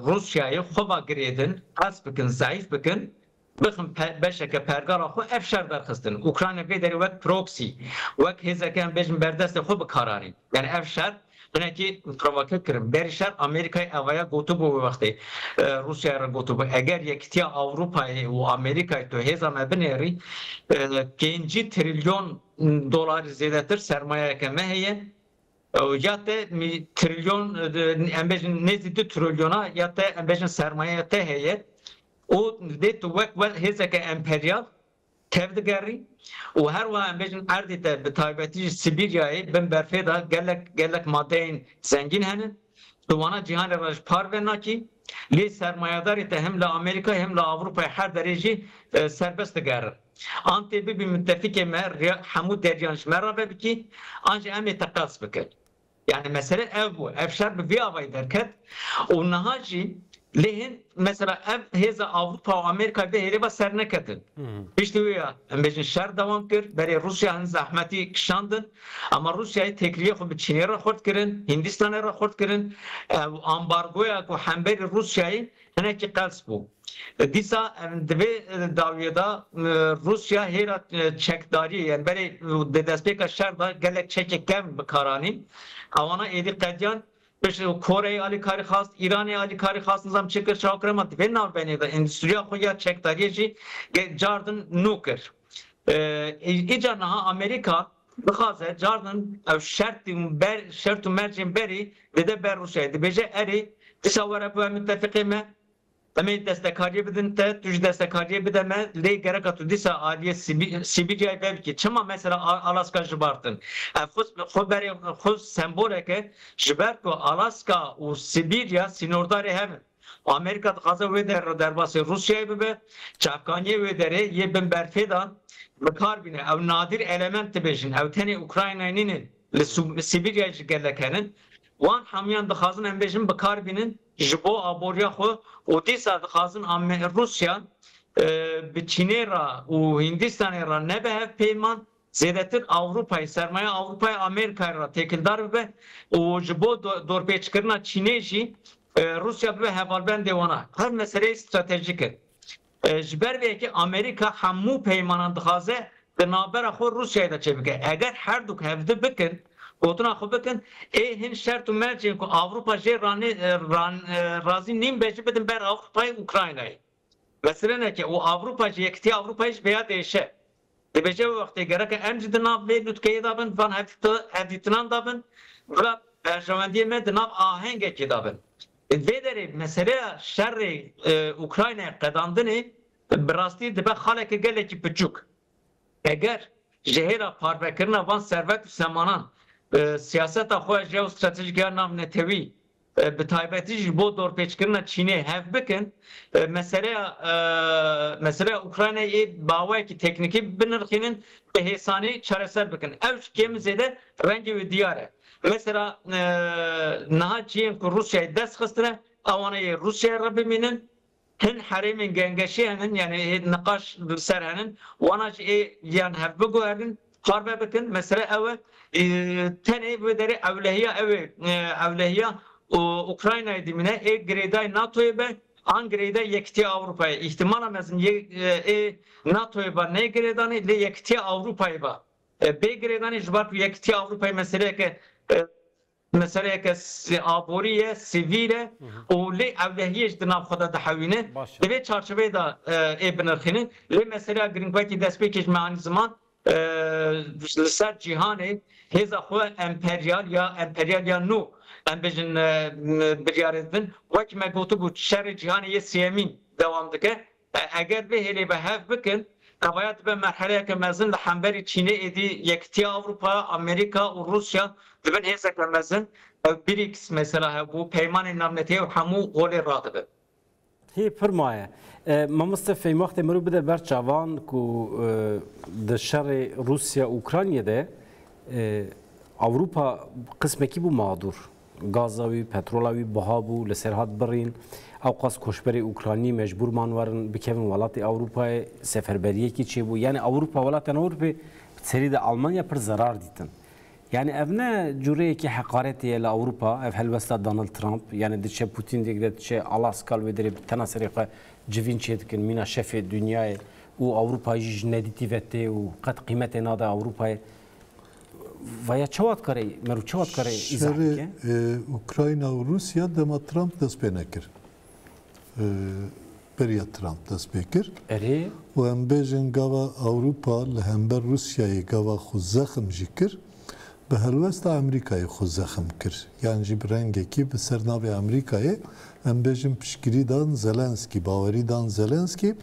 Rûsyayê xwe va girêdin, qels bikin, zayîf bikin, bixin pe-, beşeke pergala xwe ev şer derxistin. Ukrayna vê derê wek proxy, wek hêzeke em bêjin berdestê xwe bi kar anîn. Yani ev şer hinekî provoke kirin. Berî şer Amerîkayê evaya gotibû wê wextê, e, Rûsyayê re gotibû. Eger Yekîtiya Ewropayê û Amerîkayê tu hêza me binêrî, e, pêncî trilyon dolarî zêdetir sermayeyeke me heye. E, ya te mî-, trilyon, e, em bêjin nêzî du trilyona, ya te em bêjin sermayeya te heye. Û dê tu wek, wek hêzeke emperyal tevdigerî û her wiha em bêjin erdê te bi taybetî ji Sîbîryayê bin berfê de gelek, gelek madeyên zengîn hene. Tu wana cîhanê re ji par venakî, lê sermayedarê te hem li Amerîka hem li Ewropayê her derê jî, e, serbest digerin. An tê bibî mitefikê me, riya hemû deryan ji me re vebikî, an jî em ê te qels bikin. Yani mesele ev bû. Ev şer bi vî avayî derket û niha jî lê hin mesela ev hêza Ewropa û Amerîka vê hêlê ve ser neketin. Hmm. Piştî wê ya em bêjin şer dewam kir. Berê Rûsya hin zehmetî kişandin. Ama Rûsyayê têkiliyê xwe bi Çînê re xurt kirin, Hindistanê re xurt kirin. Ev ambargoya ku hemberî Rûsyayê hinekî qels bû. Dîsa em di vê, e, dawiyê de, e, Rûsya hêra, e, çekdariyê, yani berê, e, di destpêka şer de gelek çekê kevn bi kar anîn. Ewana êdî qediyan, pişt Koreyê alîkarî xwest, Îranê alîkarî xwest, nizam çi kir, çawa kir, ama di vê navbenê de endûstriya xwe ya çekdariyê jî ge-, cardin nû kir. E, î-, îca niha Amerîka dixwaze cardin ew şert û ber-, şert û mercên berî dide ber Rûsyayê. Dibêje erê, dîsa were bibe mitefiqê me, em ê destekariyê bidin te, tu jî destekariyê bide me, lê gereka tu dîsa aliyê Sibî-, Sîbîryayê vebikî. Çima mesela A-, Alaska jibartin? Ev xwe, xwe berê xwe semboleke, ji ber ku Alaska û Sibîrya sînordarê hev in. Amerîka dixwaze wê derê re derbasê Rûsyayê bibe, çavkaniyê wê derê yê bin berfê de bi kar bîne. Ew nadir element dibêjin, ew tenê Ukraynayê nînin. Li Sub-, Sibîryayê jî gelek henin. Wan hemiyan dixwazin em bêjin bi kar bînin ji bo aboriya xwe û dîsa dixwazin Ame-, Rûsya, e, bi Çînê re û Hindistanê re nebe hevpeyman, zêdetir Ewropayê, sermaya Ewropayê Amerîkayê re têkildar bibe û ji bo do-, dorpêçkirina Çînê jî, e, Rûsya bibe hevalbendê wana. Her meseleyê stratejîk e. E, ji ber vê yekê Amerîka hemû peymanan dixwaze di navbera xwe Rûsyayê de çêbike. Eger her du hevdu bikin, gotina xwe bikin, ê hin şert û mercên ku Ewropa jê ranê-, e, ran-, e, razî nîn be jî bidin ber Ewropayê û Ukraynayê. Mesele neke û Ewropa jî, Yekîtiya Ewropayê jî vêya diêşe. Dibêje wê wextê gereke em jî di nav vê lûtkeyê de bin, van hevdîti-, hevdîtinan de bin, bila berjewendiyê me di nav ahengekê de bin. Vê derê meseleya şerê, e, Ukraynayê qedandinê bi rastî dibe xaleke gelekî piçûk. Eger ji hêla parvekirina van servet û semanan, e, siyaseta xwe jeostratejîk ya navnetewî, e, bi taybetî jî ji bo dorpêçkirina Çînê hev bikin, e, meseleya, e, meseleya Ukraynayê ê bi awayekî teknîkî binirxînin, bi hêsanî çareser bikin. Ew ji kêm zêde rengê wê diyar e. Mesela, e, niha cihên ku Rûsyayê dest xistine, ewana yê Rûsyayê re bimînin, hin herêmên gengeşî henin, yani hê niqaş li ser henin, wana jî ê yan hev biguherin, parve bikin. Mesele ew e, e, tenê wê derê ewlehiya ew ê, e, ewlehiya û Ukraynayê dimîne, ê girêdayê NATOyê be, an girêdayê Yekîtiya Ewropayê. Îhtimala mezin yê, e, ê NATOyê be nê girêdanê, lê Yekîtiya Ewropayê be. E, bê girêdanê ji ber ku Yekîtiya Ewropayê meseleyeke, e, meseleyeke si-, aborî ye, sivîl e Hı hı. û lê ewlehiyê jî di nav xwe de dihewîne. Baş e. Di vê çarçoveyê de, e, ê binirxînin. Lê meseleya girîng wekî destpêkê ji me anî ziman, e, li ser cîhanê hêza xwe emperyal ya emperyal ya nû, em bêjin, e, m-, biryarê didin. Wekî me gotibû şerê cîhanê yê sêyemîn dewam dike. E, eger vê hêlê ve hev bikin, tevaya dibe merheleyeke mezin li hemberî Çînê, êdî Yekîtiya Ewropa, Amerîka û Rûsya Dibin hêzeke mezin, ew BRICS mesela hebû, peymanên navnetewî û hemû holê radibe. Hê pir maye. E, mamoste Fehîm, wextê mirov bide ber çavan ku, e, di şerê Rûsya û Ukraynê de, e, Ewropa qismekî bû mağdûr. Gaza wî, petrola wî biha bû, li ser hat birîn. Ewqas koçberê Ukraynî mecbûr man werin bikevin welatê Ewropayê, seferberiyekî çêbû. Yani Ewropa, welatên Ewropê, serî de Almanya pir zerar dîtin. Yani ev ne cûreyekî heqaretê ye li Ewropa, ev helwesta Donald Trump, yani diçe Putin dêk de diçe Alaska li wê derê bi tena serê xwe civîn çêdikin, mîna şefê dinyayê û Ewropa jî ji nedîtî ve tê û qet qîmetê nade Ewropayê. Vaya çawa dikare, mero çawa dikare îzah bike? Şerê, e, Ukrayna û Rûsya dema Trump dest pê nekir. E, beriya Trump dest pê kir. Erê. Û em bêjin gava Ewropa li hember Rûsyayê gava xwe zexm jî kir, bi helwesta Amerîkayê xwe zexm kir. Yan jî bi rengekî bi ser navê Amerîkayê, em bêjin, piştgirî dan Zelenskî, bawerî dan Zelenskî.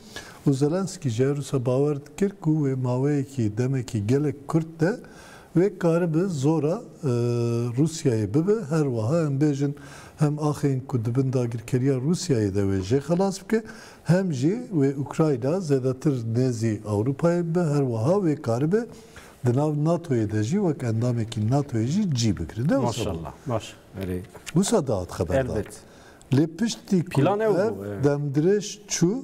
Û Zelenskî jî her wisa bawer dikir ku wê maweyekî, demekî gelek kurt de wê karibe zora, e, Rûsyayê bibe. Her wiha em bêjin, hem axên ku di bin dagirkeriya Rûsyayê de wê jê xelas bike, hem jî wê Ukrayna zêdetir nêzî Ewropayê bibe, her wiha wê karibe di nav NATOyê de jî wek endamekî NATOyê jî cî bigire. Ne wisa bû. Maşallah, baş. Erê. Wisa dihat xeberdan. Elbet. Lê piştî ku Plan ew ev bû, evet. demdirêj çû,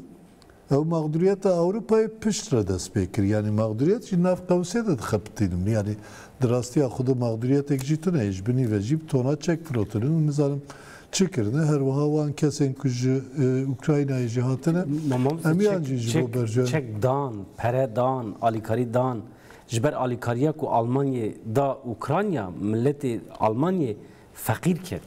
ew mexduriyeta Ewropayê pişt re dest pê kir. Yani mexduriyet jî nav qewsê de dixebitînin. Yani di rastiya xwe de mexduriyetek jî tune ye. Ji binî ve jî bi tona çek firotinin û nizanim çi kirine. Her wiha wan kesên ku ji, e, Ukraynayê jî hatine, Mamam em yan çek, jî ji bo çek, berjewendî çek dan, pere dan, alîkarî dan. Ji ber alîkariya ku Almanyê da Ukrayna, miletê Almanyê feqîr ket.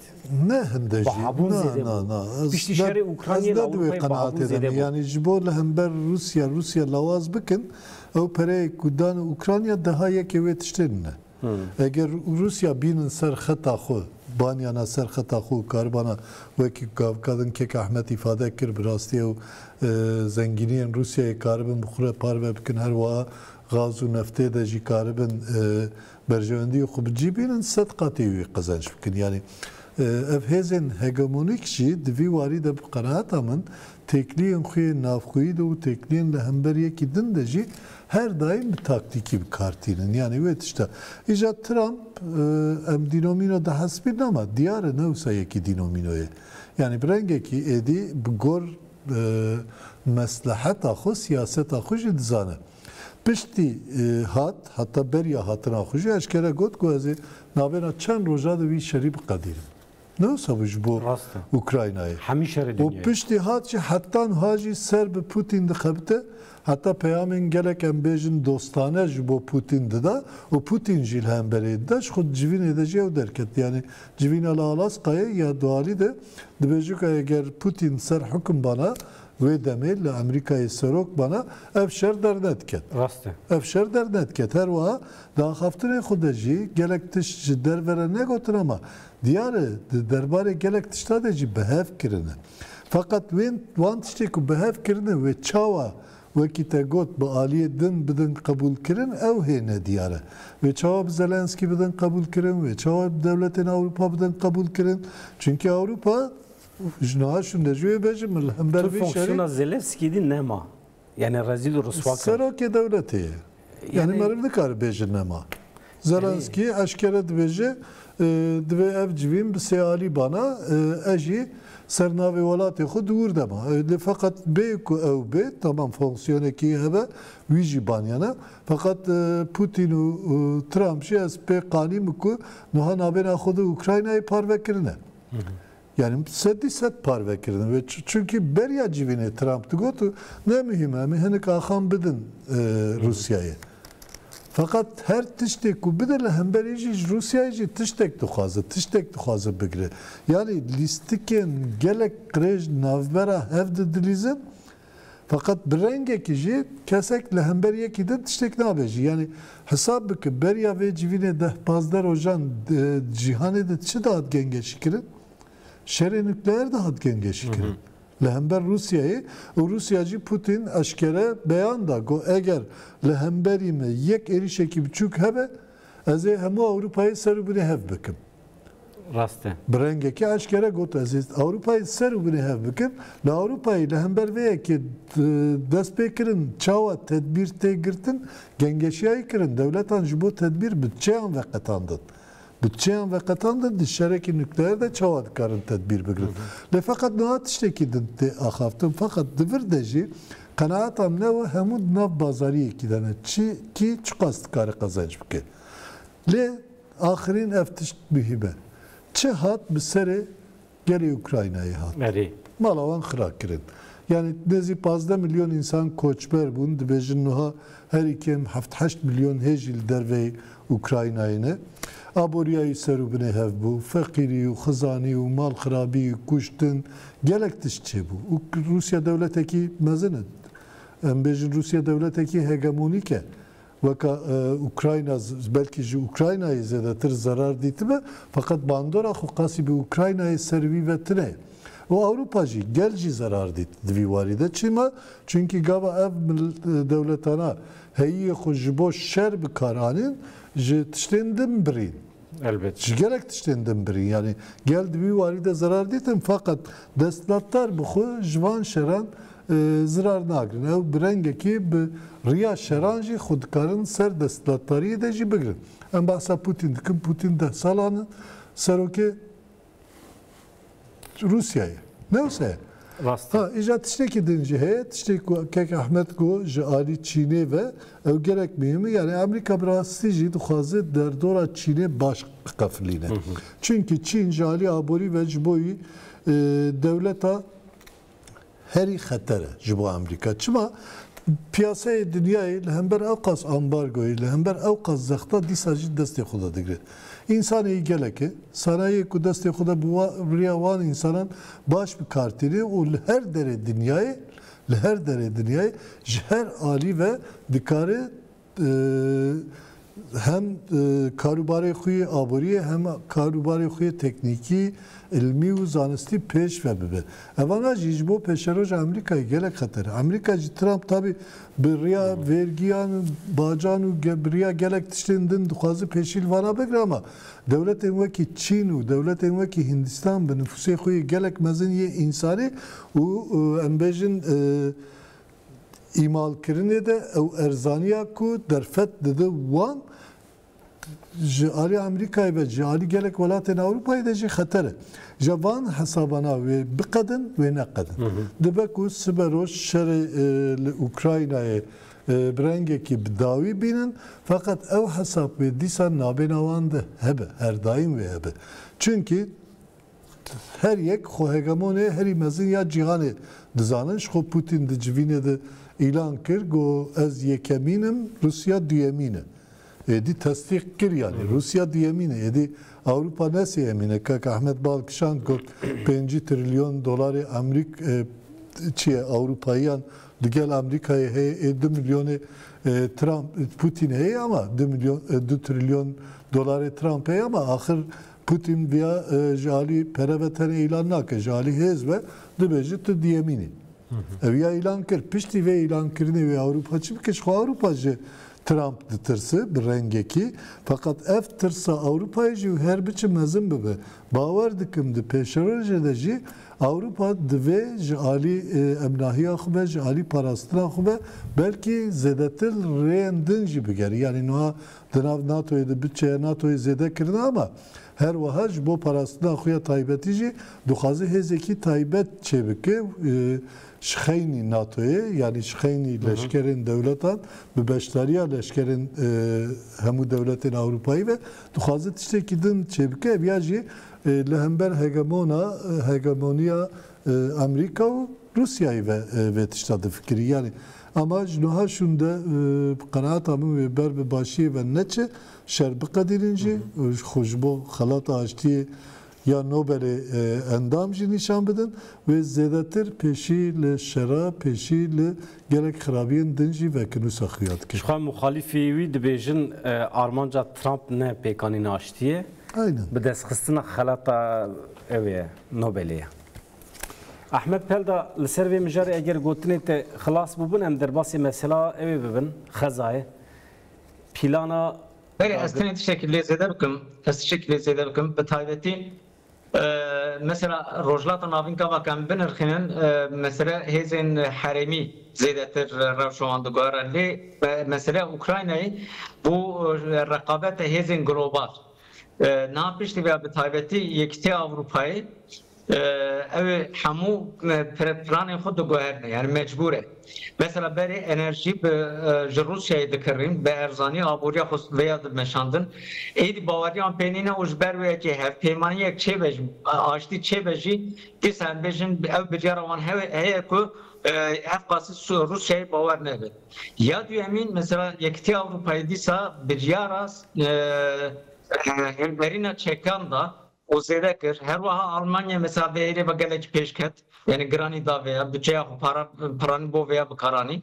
Ne hinde jî. Bahabûn Na, zêde na, bû. na. Ez Piştî ne, şerê Ukraynê ez li ne di wê Ewropayê qenaatê bahabûn de zêde me. bû. Yani ji bo li hember Rûsya, Rûsya lawaz bikin, ew pereyê ku dan Ukrayna daha yekê wê tiştê nîne. Hmm. Eger Rûsya bînin ser xeta xwe, banyana ser xeta xwe û karibana wekî gavka din kek Ahmet îfade kir, bi rastî ew, e, zengîniyên Rûsyayê karibin bi xwe re parve bikin, her wiha gaz û neftê de jî karibin, e, berjewendiyê xwe bi cî bînin, sed qatî wî qezenc bikin. Yani, e, ev hêzên hegemonîk jî di vî warî de bi qenaeta min têkliyên xwe yên navxweyî de û têkliyên li hember yekî din de jî her daîm bi taktîkî bi kar tînin. Yani wê tişta. Îja Trump, e, em dînomîno dihesibînin ama diyar e ne wisa yekî dînomîno ye. Yani bi rengekî êdî bi gor, e, mesleheta xwe, siyaseta xwe jî dizane. Piştî, e, hat, heta beriya hatina xwe jî eşkere got ku ez ê navêna çend roja de wî şerî biqedînim. Ne wisa bû ji bo Rast e. Ukraynayê. Hemî şerê Û dinyayê. piştî hat jî heta niha jî ser bi Putin dixebite. Heta peyamên gelek em bêjin dostane ji bo Putin dida û Putin jî li hemberê dida. Ji xwe di civînê de jî ew derket. Yani civîna li Alaskayê ya dualî de dibêje ku eger Putin ser hukum bana, wê demê li Amerîkayê serok bana, ev şer dernediket. Rast e. Ev şer dernediket. Her wiha di axaftinê xwe de jî gelek tişt ji derve re negotin ama diyar e di derbarê gelek tişta de jî bi hev kirine. Feqet wên, wan tiştê ku bi hev kirine wê çawa wekî te got bi aliyê din bidin qebûl kirin, ew hê nediyar e. Wê çawa bi Zelenskî bidin qebûl kirin, wê çawa bi dewletên Ewropa bidin qebûl kirin. Çünkü Ewropa Ji niha şûnde jî wê bêjim, li hember Tu vê şerî fonksiyona Zelensky dî nema. Yani rezil û riswa kir. Serokê dewletê ye. Yani Yani meriv nikare bêje nema. Zelenskî eşkere dibêje, e, divê ev civîn bi sê alî bana, e, ez jî ser navê welatê xwe di wir de ma. E, lê feqet bê ku ew bê, tamam fonksiyonekî hebe, wî jî banyana. Feqet, e, Putin û, û Trump jî ez pê qanî me ku niha navêna xwe di Ukraynayê parve kirine. Hı hı. Yani sedî sed parve kirine. Ve çi-, çünkü beriya civînê Trump digot, ne muhîm e, em ê hinek axan bidin, e, Rûsyayê. Feqet her tiştê ku bide li hemberî jî ji Rûsyayê jî tiştek dixwaze, tiştek dixwaze bigire. Yani lîstikên gelek qirêj navbera hev didilîzin, feqet bi rengekî jî kesek li hember yekî din tiştek nabêjî. Yani hesab bike beriya vê civînê deh pazdeh rojan, e, cîhanê de çi dihat gengeşî kirin? Şerê nukleer dihat gengeşî kirin. Li hember Rûsyayê û Rûsya jî Putin eşkere beyan da, got, eger li hemberî me yek êrîşekî biçûk hebe, Ez ê hemû Ewropayê ser û binê hev bikim. Rast e. Bi rengekî eşkere got, ez ê Ewropayê ser û binê hev bikim. Li Ewropayê li hember vê yekê, e, dest pê kirin, çawa tedbîr tê girtin, gengeşiyayî kirin. Dewletan ji bo tedbîr budçeyan veqetandin. Budçeyan veqetandin, di şerekî nukleer de çawa dikarin tedbîr bigirin. Lê feqet niha tiştekî din tê axaftin. Feqet di vir de jî qenaeta min ew e, hemû di nav bazariyekî de ne. Çi, kî çiqas dikare qezenc bike. Lê axirîn ev tişt muhîm e. Çi hat bi serê gelê Ukraynayê hat? Erê. Mala wan xira kirin. Yani nêzî pazdeh milyon însan koçber bûn, dibêjin niha herî kêm heft heşt milyon hê jî li derveyê Ukraynayê ne. Aboriyayî ser û binê hev bû, feqîrî û xizanî û malxirabî û kuştin, gelek tişt çêbû. Û Rûsya dewletekî mezin e. Em bêjin Rûsya dewletekî hegemonîk e. Weka, e, Ukrayna, z-, belkî ji Ukraynayê zêdetir zerar dîtibe, feqet bandora xwe qasî bi Ukraynayê ser wî ve tune ye. Û Ewropa jî, gel jî zerar dît di vî warî de. Çima? Çunkî gava ev mil-, e, dewletana heyiyê xwe ji bo şer bi kar anîn, ji tiştên din birîn. Elbet. Ji gelek tiştên din birîn. Yani gel di vî warî de zerar dîtin, feqet desthilatdar bi xwe ji van şeran, e, zirar nagrin. Ew bi rengekî bi riya şeran jî xwe dikarin ser desthilatdariyê de jî bigirin. Em behsa Putin dikin. Putin deh salan e serokê Rûsyayê. Ne wisa ye? Rast e. Ha, îja tiştekî din jî heye, tiştê ku kek Ehmed got ji alî Çînê ve, ew gelek muhîm e. Yani Amerîka bi rastî jî dixwaze derdora Çînê baş biqefilîne. Çunkî Çîn ji alî aborî ve ji bo wî, e, dewleta herî xeter e ji bo Amerîka. Çima? Piyasayê dinyayê li hember ewqas ambargoyê, li hember ewqas zexta dîsa jî destê xwe de digire. Însanê yî gelek e. Sanayiyê ku destê xwe de bi wa-, bi riya wan însanan baş bi kar tîne û li her derê dinyayê, li her derê dinyayê ji her alî ve dikare, e, hem, e, karûbarê xwe yê aboriyê, hem karûbarê xwe yê teknîkî, ilmî û zanistî pêş ve bibe. Evana jî ji bo pêşeroja Amerîkayê gelek xeter e. Amerîka jî, Trump tabî bi riya vergiyan û bacan û ge-, bi riya gelek tiştên din dixwaze pêşî li vana bigire, ama dewletên wekî Çîn û dewletên wekî Hindistan bi nifûsê xwe yê gelek mezin yê însanî û, û em bêjin, e, îmalkirinê de ew erzaniya ku derfet dide wan, ji alî Amerîkayê ve, ji alî gelek welatên Ewropayê de jî xeter e. Ji van hesabana wê biqedin, wê neqedin. Dibe ku sibe roj şerê, e, li Ukraynayê, e, bi rengekî bi dawî bînin, feqet ew hesab wê dîsa nabêna wan de hebe, her daîm wê hebe. Çunkî her yek xwe hegemonê herî mezin ya cîhanê dizanin. Ji xwe Putin di civînê de îlan kir, got, ez yekemîn im, Rûsya duyemîn e. Êdî tesdîq kir, yani Rûsya duyemîn e. Êdî Ewropa ne sêyemîn e. Kak Ahmet Balkişan got, pêncî trilyon dolarê Amerîk-, e, çi ye, Ewropayiyan digel Amerîkayê heye, ê du milyonê, e, Trump, Putin heye, ama du milyon, e, du trilyon dolarê Trump heye, ama axir Putin viya, e, ji alî pere ve tenê îlan nake, ji alî hêz ve dibêje tu diyemîn î. Ev ya îlan kir. Piştî vê îlankirinê wê Ewropa çi bike? Ji xwe Ewropa ji Trump ditirse bi rengekî. Feqet ev tirsa Ewropayê jî her biçim mezin bibe. Bawer dikim di pêşerojê de jî Ewropa divê ji alî, e, emnahiya xwe ve, ji alî parastina xwe ve belkî zêdetir rêyên din jî bigere. Yani niha di nav NATOyê de budçeya NATOyê zêde kirine, ama her wiha ji bo parastina xwe ya taybetî jî dixwaze hêzekî taybet çêbike, e, ji xeynî NATOyê, yani ji xeynî leşkerên dewletan, bi beşdariya leşkerên, e, hemû dewletên Ewropayî ve dixwaze tiştekî din çêbike. Ev ya jî, e, li hember hegemona, e, hegemoniya, e, Amerîka û Rûsyayê ve, e, vê tişta difikirî. Yani, ama ji niha şûnde, e, bi qenaeta min wê ber bi başiyê ve neçe, şer biqedînin jî, e, xwe ji bo xelata aştiyê ya Nobelê, e, endam jî nîşan bidin, wê zêdetir pêşî li şera, pêşî li gelek xirabiyên din jî vekin û saxiya dikin. Ji xwe muxalîfî wî dibêjin, e, armanca Trump ne pêkanîna aştiyê, Aynen. bi destxistina xelata ew ê Nobelê ye. Ahmet Pelda, li ser vê mijarê eger gotinê te xilas bûbin, em derbasî mesela ew ê bibin, Xezayê. Pîlana Belê, ez tenê tiştekî lê zêde bikim, ez tiştekî lê zêde bikim, bi taybetî, e, mesela Rojhilata Navîn gava em binirxînin, e, mesele hêzên herêmî zêdetir rewşa wan diguhere. Lê, e, meseleya Ukraynayê bû, e, reqabeta hêzên global. E, niha piştî vê ya bi taybetî Yekîtiya Ewropayê, e, ew ê hemû, e, pre-, planên xwe diguherîne, yani mecbûr e. Mesela berê enerjî bi, e, ji Rûsyayê dikirîn, bi erzanî aboriya xwe vêya dimeşandin. Êdî baweriyan pê nîne û ji ber wê yekê hevpeymaniyek çêbe jî, a-, aştî çêbe jî, dîsa em bêjin ew biryara wan hewe-, heye ku, e, ev qasî Su-, Rûsyayê bawer nebe. Ya duyemîn, mesela Yekîtiya Ewropayê dîsa biryara, e, e, hilberîna çekan da û zêde kir. Her wiha Almanya mesela vê êrê ve gelekî pêş ket. Yani giranî da vêya, budçeya xwe para, piranî bo vêya bikaranî.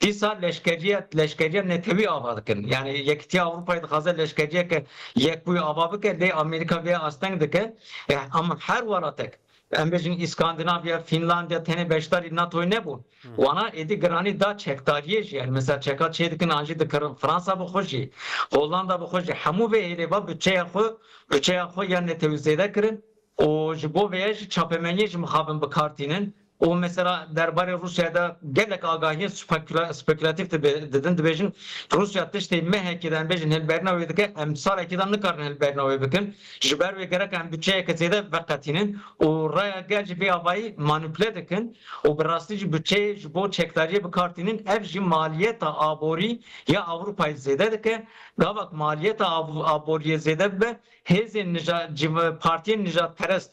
Dîsa leşkeriya, leşkeriya netewî ava dikin. Yani Yekîtiya Ewropayê dixwaze leşkeriyeke yekbûyî ava bike, lê Amerîka vêya asteng dike. E, ama her welatek, em bêjin Îskandinavya, Fînlandya tenê beşdarî NATOyê nebûn. Hı. Wana êdî giranî da çekdariyê jî. Yani mesela çeka çê dikin an jî dikirin. Fransa bi xwe jî, Hollanda bi xwe jî. Hemû vê êrê ve budçeya xwe, budçeya xwe ya netewî zêde kirin û ji bo vêya jî çapemeniyê jî mixabin bi kar tînin. Û mesela derbarê Rûsyayê de gelek agahiyên spekula-, spekulatîf dibe-, didin, dibêjin Rûsya tiştê mehekê de em bêjin hilberîna wê dike, em salekê de nikarin hilberîna wê bikin. Ji ber wê gerek em budçeyeke zêde veqetînin û raya gel jî vê avayî manîpule dikin û bi rastî jî budçeyê ji bo çekdariyê bi kar tînin. Ev jî maliyeta aborî ya Ewropayê zêde dike. Gavak maliyeta av-, aboriyê zêde bibe, hêzên nija-, civ-, partiyên nijadperest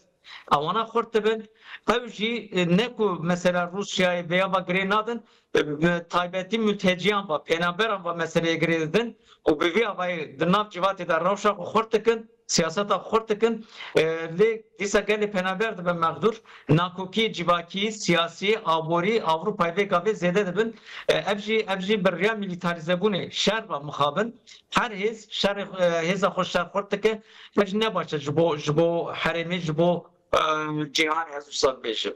ewana xurt dibin. Ew jî, e, ne ku mesela Rûsyayê vêya va girê nadin, e, bi taybetî mülteciyan va, pênaberan va meseleyê girê didin û bi vî avayî di nav civatê de rewşa xwe xurt dikin, siyaseta xwe xurt dikin. E, lê dîsa gelê pênaber dibe mexdûr, nakokiyê civakî, siyasî, aborî Ewropayê vê gavê zêde dibin. E, ev jî, ev jî bi riya milîtarizebûnê şer va mixabin. Her hêz şerê, e, hêza xwe şer xurt dike. Ev jî ne baş e ji bo, ji bo herêmê, ji bo, e, cîhanê ez wisa dibêjim.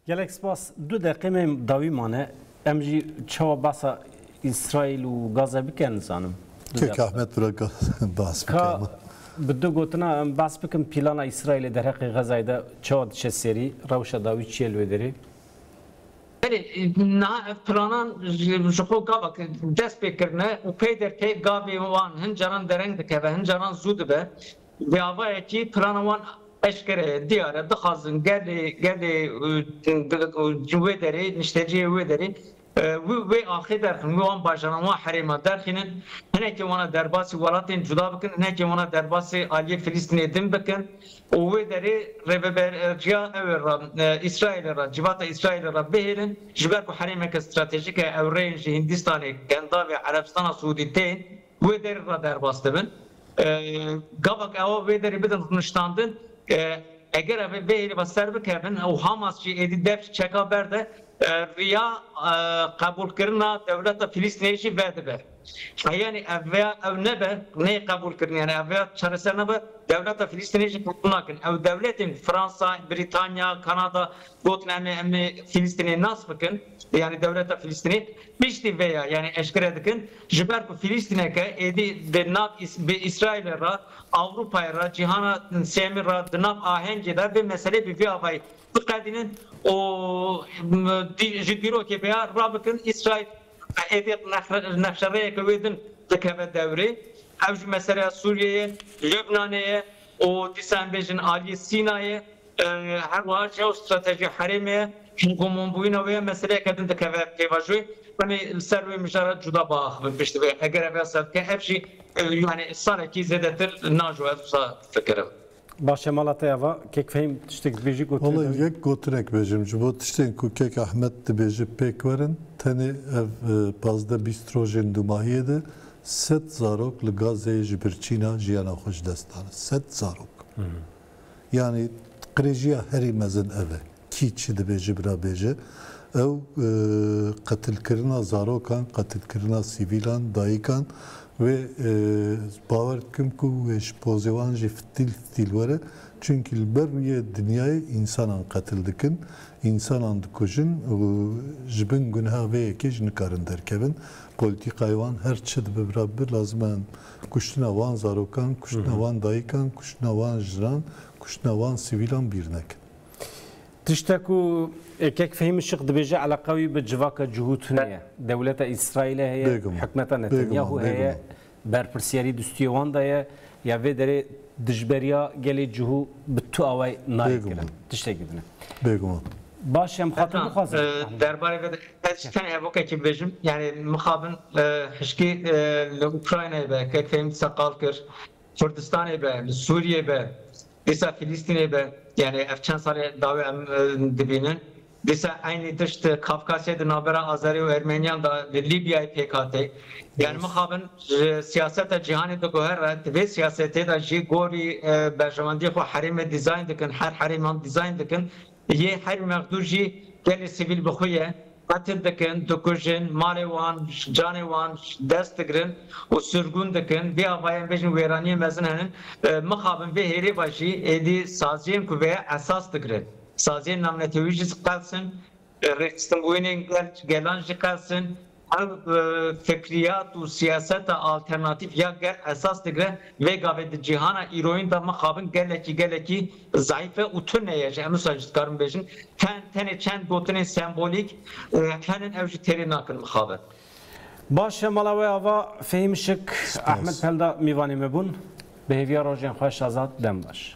Gelek spas. Du deqê me dawî mane. Em jî çawa behsa Îsraîl û Gaza bikin, nizanim. Du Kek deqe. Ahmet bira Ga-, behs Ka bike. Bi du gotina em behs bikin, plana Îsraîlê derheqê Gazayê de çawa diçe serî, rewşa dawî çi ye li wê derê? Belê, niha ev planan ji, ji xwe gava ki dest pê kirine û pey der pey gavê wan hin caran dereng dikeve, hin caran zû dibe. Bi avayekî plana wan eşkere ye, diyar e, dixwazin gelê, gelê, û, û, û wê derê, nişteciyê wê derê, e, wê, wê axê derxin, wê wan bajaran, wan herêma derxînin. Hinekî wana derbasî welatên cuda bikin, hinekî wana derbasî aliyê Filîstînê din bikin. Û wê derê rêveberiya ew ê re, e, Îsraîlê re, civata Îsraîlê re bihêlin, ji ber ku herêmeke stratejîk e, ew rêyên ji Hindîstanê, Kendavê, Erebistana Siûdî tên, wê derê re derbas dibin. E, gavak ewa wê derê bidin rûniştandin, e, eger ev vê hêlê ve ser bikevin û Hamas jî êdî dev ji çeka berde, e, riya, e, qebûlkirina dewleta Filîstînê jî vedibe. Heyanî ev veya ew nebe, neyê qebûl kirin, yani ev veya çareser nebe, dewleta Filîstînê jî qebûl nakin. Ew dewletên Fransa, Brîtanya, Kanada gotin em ê, em ê Filîstînê nas bikin, yani dewleta Filîstînê piştî veya yani eşkere dikin, ji ber ku Filîstîneke êdî di nav Îs-, bi Îsraîlê re, Ewropayê re, cîhana sêmî re di nav ahengê de vê meselê bi vî avayî biqedînin û, m, dî-, ji dîrokê veya rabikin Îsraîl êdî nexre-, nexşerêyeke wê din dikeve dewrê. Ew ji meseleya Sûriyeyê, Lubnanê ye û dîsa em bêjin aliyê Sînayê, e, her wiha jeostratejiya herêmê ye. Hegemonbûyîna wê ye, meseleyeke din dikeve pêvajoyê. Em ê li ser wê mijara cuda biaxivin piştî vê. Eger ev yasa bike, ev jî, e, yani salekî zêdetir najo, ez wisa difikirim. Baş e, mala te ava, kek Fehîm tiştek dibêjî, gotinê Wele dawî. Yek gotinek bêjim, ji bo tiştên ku kek Ahmet dibêje pêk werin, tenê ev, e, pazdeh bîst rojên dumahiyê de sed zarok li Gazeyê ji birçîna jiyana xwe ji dest dane. Sed zarok. Hı hı. Yani qirêjiya herî mezin ev e. Kî çi dibêje bira bêje. Ew, e, qetilkirina zarokan, qetilkirina sivîlan, dayikan, Wê, e, bawer dikim ku wê ji pozê wan jî fitîl fitîl were, Çunkî li ber rûyê dinyayê însanan qetil dikin, însanan dikujin û ji bin guneha vê yekê jî nikarin derkevin. Polîtîkayê wan her çi dibe bira bibe, lazim e em kuştina wan zarokan, kuştina Hı hı. wan dayikan, kuştina wan jinan, kuştina wan sivîlan bîr nekin. Tiştek ku, e, kek Fehîm Işık dibêje, eleqa wî bi civaka cihû tune ye. Dewleta Îsraîlê heye, Bêguman. hikmeta Netanyahu Bêguman, heye, bêguman. berpirsiyarî dustiyê wan de ye. Ya vê derê dijberiya gelê cihû bi tu awayî nayê Bêguman. kirin. Tiştekî din e. Bêguman. Baş em xatir Berkan, bixwazin. e, derbarê vê de ez tenê hevokekî bibêjim. Yani mixabin, e, hişkî, e, li Ukraynayê be, kek Fehîm dîsa qal kir. Kurdistanê be, li Sûriyê be, dîsa Filîstînê be, yani ev çend salê dawî em, e, dibînin. Dîsa eynî tişt Kafkasyayê di navbera Azerî û Ermeniyan de li Lîbyayê pêk hate. Yani Yes. mixabin ji siyaseta cîhanê diguhere, di vê siyasetê de jî gorî, e, berjewendiyê xwe herêmê dîzayn dikin, her herêman dîzayn dikin. Yê herî mexdûr jî gelê sivîl bi xwe ye. Qetil dikin, dikujin, malê wan, canê wan dest digirin û sirgûn dikin. Vê avayê em bêjin wêraniyê mezin henin. E, mixabin vê hêlê ve jî êdî saziyên ku vê esas digirin. Saziyên navnetewî jî qelsin, e, rêxistinbûyînên gel, gelan jî qelsin. Ev, e, fikriyat û siyaseta alternatîf ya gel esas digire. Vê gavê di cîhana îroyîn de mixabin gelekî, gelekî zayîf e û tune ye jî. Em wisa jî dikarin bêjin. Ten, tenê çend gotinên sembolîk, e, henin, ew jî têrê nakin mixabin. Baş e, mala we ava Fehîm Işık, Spas. Ahmet Pelda mîvanê me bûn. Bi hêviya rojên xweş, azad, dem baş.